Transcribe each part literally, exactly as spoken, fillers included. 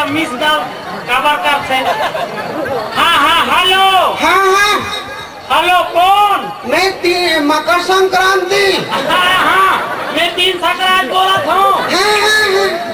मिस call काबर करथे? हाँ, हाँ, हेलो। हाँ, हाँ। हेलो, कौन? मैं ती-, मकर संक्रांति। हाँ, हाँ, मैं तीन सकराज बोलत हूँ। हाँ, हाँ, हाँ।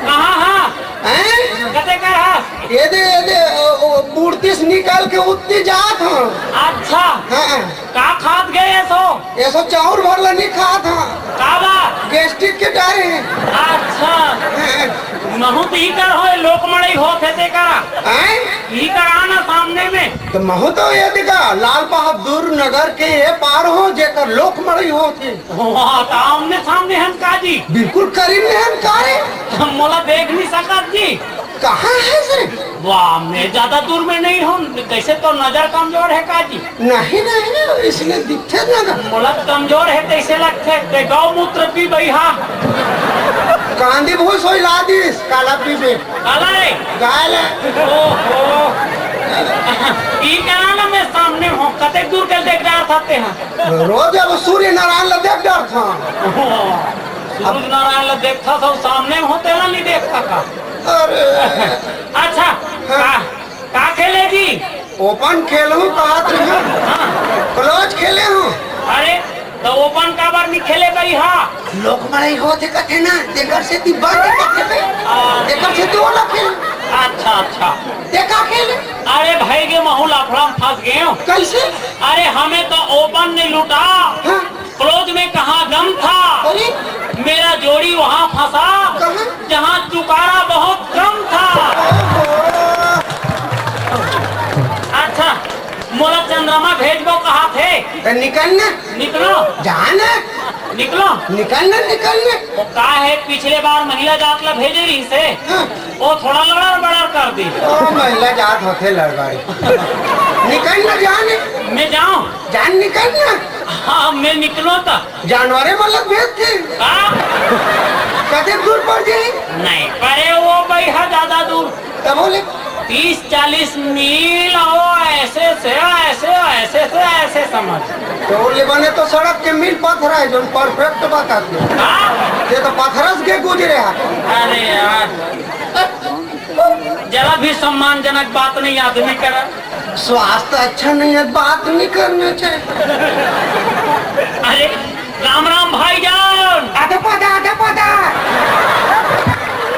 कहाँ हाँ? हैं? कते कर हस? ये दे, ये दे, ओ, ओ, मूर्ति से निकल के उत्ती जात हूँ। अच्छा। हाँ। का खात गए एसो? एसो चाउर भर ला नहीं खात हूँ। का बात? गैस्ट्रिक के डर है। अच्छा। हाँ। महू तो ही कर हो, लोक मड़ई होत हे ते करा। हैं? ही करा ना सामने में। तो महू तो ये देखा, लाल बहादुर नगर के ये पार हो, जेकर लोक मड़ई होत हे। वाह, तो आमने सामने हन का जी? बिल्कुल करीब में हन का रे? हम मोला देख नहीं सकत जी। कहाँ है रे? वाह, मैं ज्यादा दूर में नहीं हूँ, कैसे तो नजर कमजोर है का जी? नहीं, नहीं, इसने दिखते ना का। मोला कमजोर है, कैसे लगते? ते गौ मूत्र पी बइहा। कांदी भूस होई ला दिस, काला पीबे। काला है? गाय ले। ओहो। ई करा ना मैं सामने हूँ, कते दूर के देख डार सकते हैं। रोज अब सूर्य नारायण ला देख डार था। सूरज नारायण ला देखता था, सामने होते ना नहीं देखता का। अरे। अच्छा, हाँ। का, का खेले जी? ओपन खेलहूँ कहत रहे। हाँ। क्लोज खेले हूँ। अरे, तो ओपन काबर नहीं खेले बइहा? लोक मड़ई होत हे कथे ना, तेकर सेती बंद कथे बे। आ। तेकर सेती ओला खेल। अच्छा, अच्छा। ते का खेले? अरे भाई गे, महू लफड़ा में फंस गए हो। कैसे? अरे, हमें तो ओपन नहीं लूटा। हाँ। क्लोज में कहाँ दम था, अरे? मेरा जोड़ी वहाँ फंसा, कहाँ? जहाँ चुकारा बहुत कम था। ओहो। अच्छा, मोला चंद्रमा भेजबो कहा थे। तो निकल ना। निकलो। जा ना। निकलो। निकल ना, निकल ना। वो का है, पिछले बार महिला जात ला भेजे रही से, हाँ। वो थोड़ा लड़र बड़र कर दी। ओ, महिला जात होथे लड़बाड़ी। निकल ना, जा ना। मैं जाऊँ? जान निकल ना। हाँ, मैं निकलो तो। जानवरे मन ला भेजथे। का? कतेक दूर पड़ जाही? नहीं, परे वो बइहा ज्यादा दूर। तब बोले? तीस चालीस मील हो, ऐसे से, ऐसे, ऐसे से, ऐसे समझ। तो बोले, बने तो सड़क के मील पथरा है, जो परफेक्ट बताते। का? ये तो पथरस के गुजरे है। अरे यार। जरा भी सम्मानजनक बात नहीं आदमी करा। स्वास्थ्य अच्छा नहीं है, बात नहीं करना चाहिए। अरे, राम राम भाईजान। आधा पौधा, आधा पौधा।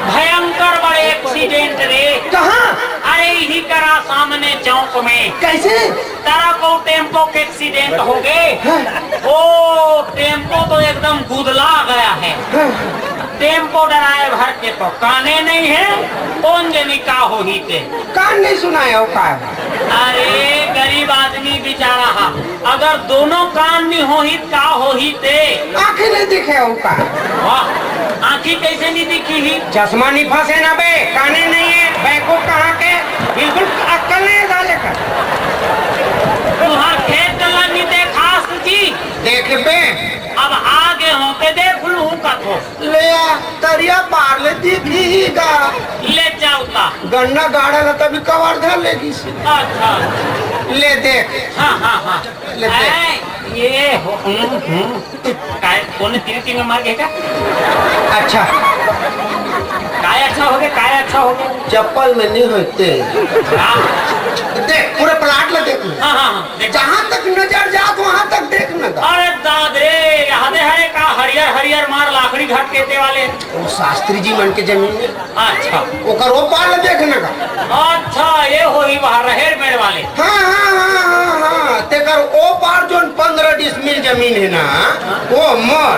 भयंकर बड़े एक्सीडेंट रे। कहाँ? अरे, इही करा सामने चौक में। कैसे? तरह को टेम्पो के एक्सीडेंट हो गए। हाँ। ओ, टेम्पो तो एकदम गुदला गया है। हाँ। टेम्पो ड्राइवर के तो काने नहीं है, कौन जनी का होही ते। कान नहीं सुनाए हो का? अरे गरीब आदमी बेचारा हा, अगर दोनों कान नहीं होही त का होही ते? आँखें नहीं दिखे हो का? वाह, आँखी कैसे नहीं दिखी ही? चश्मा नहीं फंसे ना बे, काने नहीं है, बैकूफ कहाँ के? बिल्कुल अक्कल नहीं है साले का। तुहार खेत ला नहीं देखास जी? देख बे। अब आगे हो के देख लूँ कथो। ले आ, तरिया पार ले दिखही गा। ले चलता। गन्ना गाड़ा ला तभी कवर धर लेगी से। अच्छा। ले देख। हाँ, हाँ, हाँ। ले देख। ऐ, ये हो, हम्म, हम्म। काय, कौन तीन तीन में मर गए का? अच्छा। काय अच्छा हो गया, काय अच्छा हो गया? चप्पल में नहीं होते। हाँ। देख, पूरे प्लाट ला देख। हाँ, हाँ, हाँ। जहाँ तक नजर जात, वहाँ तक देख न गा। अरे दाद रे, याद है का हरियर हरियर मार लाकड़ी घाट के ते वाले? वो शास्त्री जी मन के जमीन है। अच्छा। ओकर ओ पार ल देख न गा। अच्छा, ये होही वहाँ रहेर मेड़ वाले। हाँ, हाँ, हाँ, हाँ, हाँ। तेकर ओ पार जोन पन्द्रह डिसमिल जमीन है ना, वो मोर।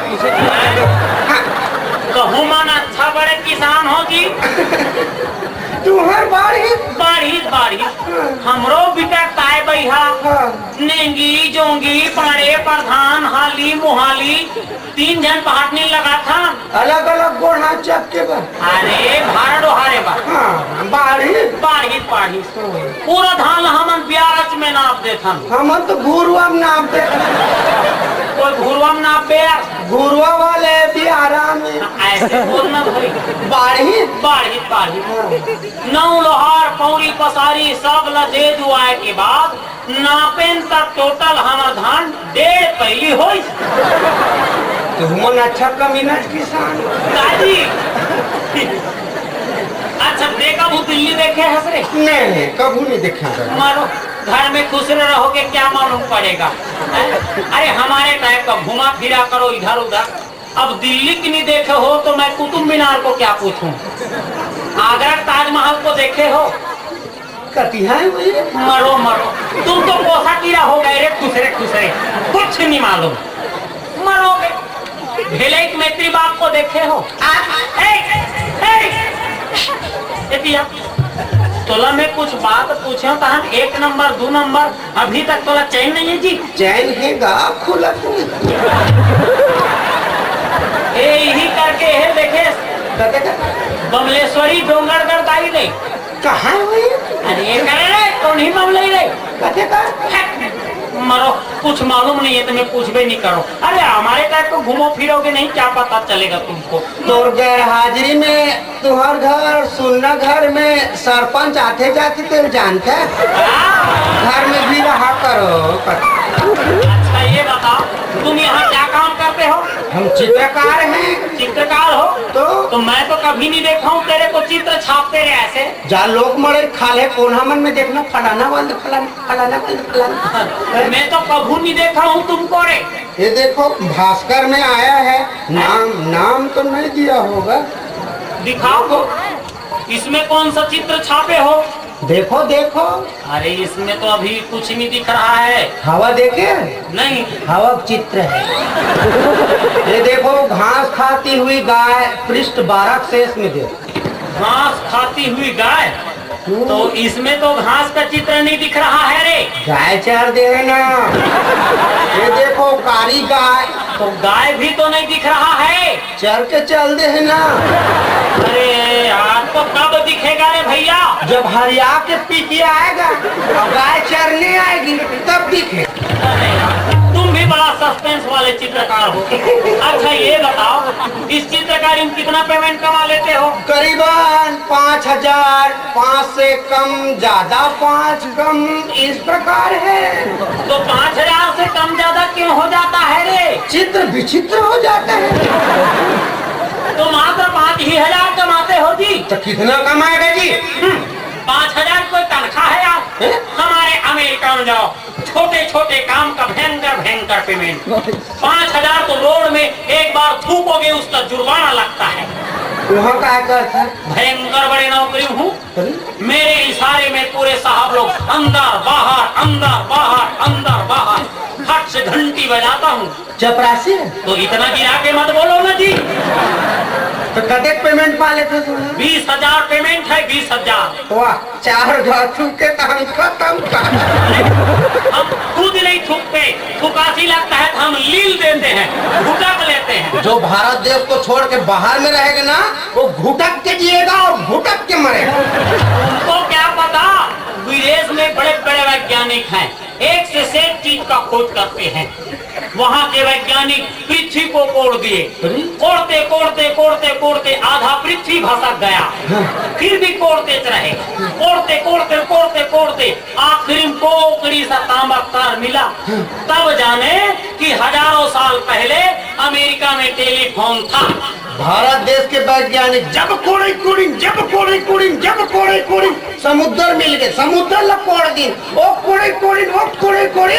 हाँ। कहूँ मन अच्छा बड़े किसान हो जी। तुहर बाढ़ी? बाढ़ी, बाढ़ी। हमरो बिकट ताय बइहा। हाँ। नेंगी, जोंगी, पाड़े, प्रधान, हाली, मुहाली, तीन झन पहाटनी लगाथन। अलग-अलग गोड़ हाथ चप के बा। अरे, भार डोहारे बा। हाँ, बाढ़ी। बाढ़ी, बाढ़ी। हाँ। पूरा धान ला हमन बियारच में नाप देथन। हमन तो घुरुआ में नाप देथन। कोई घुरुआ में नाप बे यार। घुरुआ वाले बियारा में। ऐसे बोलना भाई। बाढ़ी। बाढ़ी, बाढ़ी। हाँ। नौ लोहार, पौरी, पसारी सब ला दे दुआए के बाद नापेन त टोटल हमर धान डेढ़ पैली होइस। तुमन अच्छा कमीना किसान। दादी, अच्छा, ते कभू दिल्ली देखे हस रे? नहीं, कभू नहीं देखे हस। मारो, घर में खुश रहोगे, क्या मालूम पड़ेगा? हैं? अरे, हमारे टाइप का घुमा फिरा करो इधर उधर। अब दिल्ली की नहीं देखे हो तो मैं कुतुब मीनार को क्या पूछूं? आगरा ताजमहल को देखे हो? कति है वो ये? मरो, मरो। तुम तो पोसा कीड़ा हो गए रे, खुसरे, खुसरे। कुछ नहीं मालूम। मरोगे। भेलैक मैत्री बाप को देखे हो? आ, ए, ए, ए दिया, तोला मैं कुछ बात पूछे हूँ, तहन एक नंबर, दो नंबर, अभी तक तोला चैन नहीं है जी? चैन है गा, खुलत नहीं। ए, यही करके है, देखे? कते का? बमलेश्वरी डोंगरगढ़ दाई नहीं। कहाँ है वो ये? अरे, ये करे रे, कौन ही मामला ही रे? कते का? मरो, कुछ मालूम नहीं है तो मैं पूछबे नहीं करो। अरे, हमारे टाइप को घूमो फिरोगे नहीं, क्या पता चलेगा तुमको? तोर गैर हाजिरी में तुहर घर सुन्ना घर में सरपंच आथे जाथे तेल जानथे। हाँ? घर में भी रहा करो। अच्छा, ये बताओ, तुम यहाँ क्या काम करते हो? हम चित्रकार हैं। चित्रकार हो? तो? तो मैं तो कभी नहीं देखा हूँ तेरे को चित्र छापते रहे ऐसे। जा लोग मरे खाले कोना मन में देखना, फलाना वाले, फलाना, फलाना वाले, फलाना। मैं तो कभू नहीं देखा हूँ तुमको रे। ये देखो, भास्कर में आया है, नाम, नाम तो नहीं दिया होगा। दिखाओ तो, इसमें कौन सा चित्र छापे हो? देखो, देखो। अरे, इसमें तो अभी कुछ नहीं दिख रहा है। हवा देखे? नहीं। हवा चित्र है। ये देखो, घास खाती हुई गाय, पृष्ठ बारह शेष में देखो। घास खाती हुई गाय? हम्म। तो इसमें तो घास का चित्र नहीं दिख रहा है रे। गाय चर दे है ना। ये देखो, कारी गाय। तो गाय भी तो नहीं दिख रहा है। चर के चल दे है ना। अरे यार, तो कब दिखेगा रे भैया? जब हरिया के पी के आएगा और गाय चरने आएगी, तब दिखे। तुम भी बड़ा सस्पेंस वाले चित्रकार हो। अच्छा, ये बताओ, इस चित्रकारी में कितना पेमेंट कमा लेते हो? करीबन पाँच हजार, पाँच से कम, ज्यादा पाँच, कम, इस प्रकार है। तो पाँच हजार से कम ज्यादा क्यों हो जाता है रे? चित्र विचित्र हो जाता है। तो मात्र पाँच ही हजार कमाते हो जी। तो कितना कमाएगा जी? हम्म, पाँच हजार कोई तनख्वाह है यार? हैं? हमारे अमेरिका में जाओ, छोटे छोटे काम का भयंकर भयंकर पेमेंट। पाँच हजार तो लोड में एक बार थूकोगे, उसका जुर्माना लगता है। वहाँ का करता है? भयंकर बड़े नौकरी हूँ। अरे? मेरे इशारे में पूरे साहब लोग अंदर बाहर, अंदर बाहर, अंदर बाहर, फट से घंटी बजाता हूँ। चपरासी है? तो इतना गिरा के मत बोलो ना जी। तो कतेक पेमेंट पा लेते हो? बीस हजार पेमेंट है, बीस हजार। वाह, चार धातु के तनखा, तनखा। हम खुद नहीं थूकते, थुकासी लगता है तो हम लील देते हैं, घुटक लेते हैं। जो भारत देश को छोड़ के बाहर में रहेगा ना, वो घुटक के जिएगा और घुटक के मरेगा। उनको क्या पता, विदेश में बड़े बड़े वैज्ञानिक हैं, एक से सेठ चीज का खोज करते हैं। वहां के वैज्ञानिक पृथ्वी को कोड़ दिए। अरे? कोड़ते कोड़ते कोड़ते कोड़ते आधा पृथ्वी भसक गया। हाँ। फिर भी कोड़ते रहे, कोड़ते कोड़ते कोड़ते कोड़ते आखिरी में कोकड़ी सा तांबा तार मिला। हाँ। तब जाने कि हजारों साल पहले अमेरिका में टेलीफोन था। भारत देश के वैज्ञानिक जब कोड़े कोड़ी, जब कोड़े कोड़ी, जब कोड़े कोड़ी, समुद्र मिल गए, समुद्र ला कोड़ दिन, ओ कोड़े कोड़ी, ओ कोड़े कोड़ी,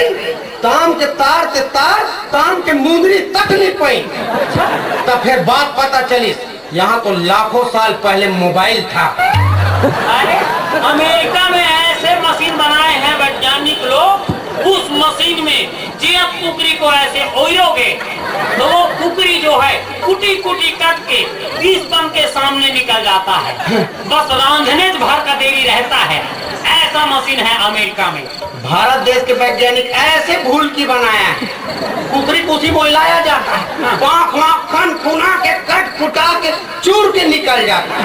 ताम के तार ते तार, ताम के मुंदरी तक नहीं पाई। तब फिर बात पता चली, यहाँ तो लाखों साल पहले मोबाइल था। अरे, अमेरिका में ऐसे मशीन बनाए हैं वैज्ञानिक लोग, उस मशीन में जे आप कुकरी को ऐसे ओयोगे, तो वो कुकरी जो है, कुटी कुटी कट के पीसपन के सामने निकल जाता है। बस रांधने भर का देरी रहता है। ऐसा मशीन है अमेरिका में। भारत देश के वैज्ञानिक ऐसे भूल की बनाया है, कुकरी कुशी मोइलाया जाता है, पाँख वाँख खन खुना के, कट कुटा के, चूर के निकल जाता है।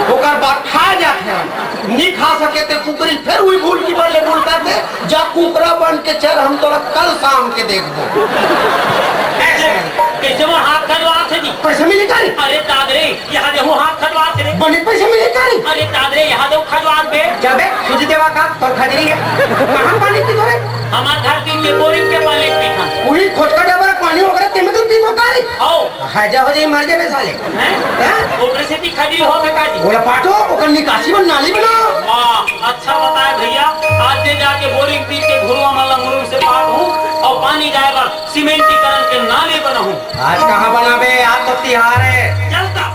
ओकर बाद खा जाते हैं, नहीं खा सके तो कुकरी फिर वही भूल की बन ले, भूल करते, जा कुकरा बन के चल, हम तोरा कल शाम के देखबो। कैसे वो हाथ खजवात है जी? पैसा मिली का रे? अरे दादरे, यहाँ देखो हाथ खजवात है रे। बने पैसा मिली का रे? अरे दादरे, यहाँ देखो खजवात बे। क्या बे? सूजी देवा का? तोर खजरी है। कहाँ पानी पी तोरे? हमार घर के बोरिंग के पानी पी था। वही खोटका डबर पानी वगैरह तेमे तो पी तो का रे? आओ। फायदा हो जाई, मर जाबे साले। हैं? हैं? ओकरे सेती खड़ी हो बेटा जी। ओला पाटो, ओकर निकासी बर नाली बनाओ। वाह, अच्छा बताए भैया। आज दे जाके बोरिंग पीट के घुरवा मन ला मुरुम से पाटहूं अउ पानी जाए बर सीमेंटीकरण के नाली बनाहूं। आज कहाँ बनाबे, आज तो तिहार हे। चलता